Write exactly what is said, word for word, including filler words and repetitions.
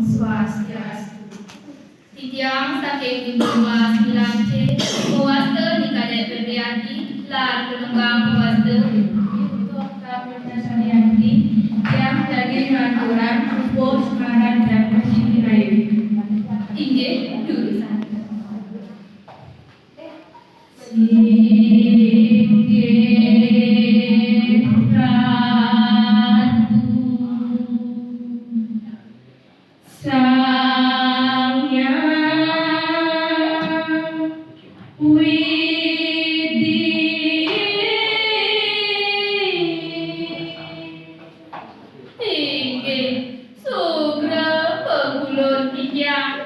Swastiastu. Titiang saking Bintang Mas Milan C, mawasta Ni Kadek Febrianti, lan Penembang mawasta Doktor Karmita Saryanti, tiang daging lanturan Pupuh Semaran Dharma Siti Rayu. Inggih, durusang. Inggih Ratu Sang Hyang Widi. Inggih, sugra pagulun titiang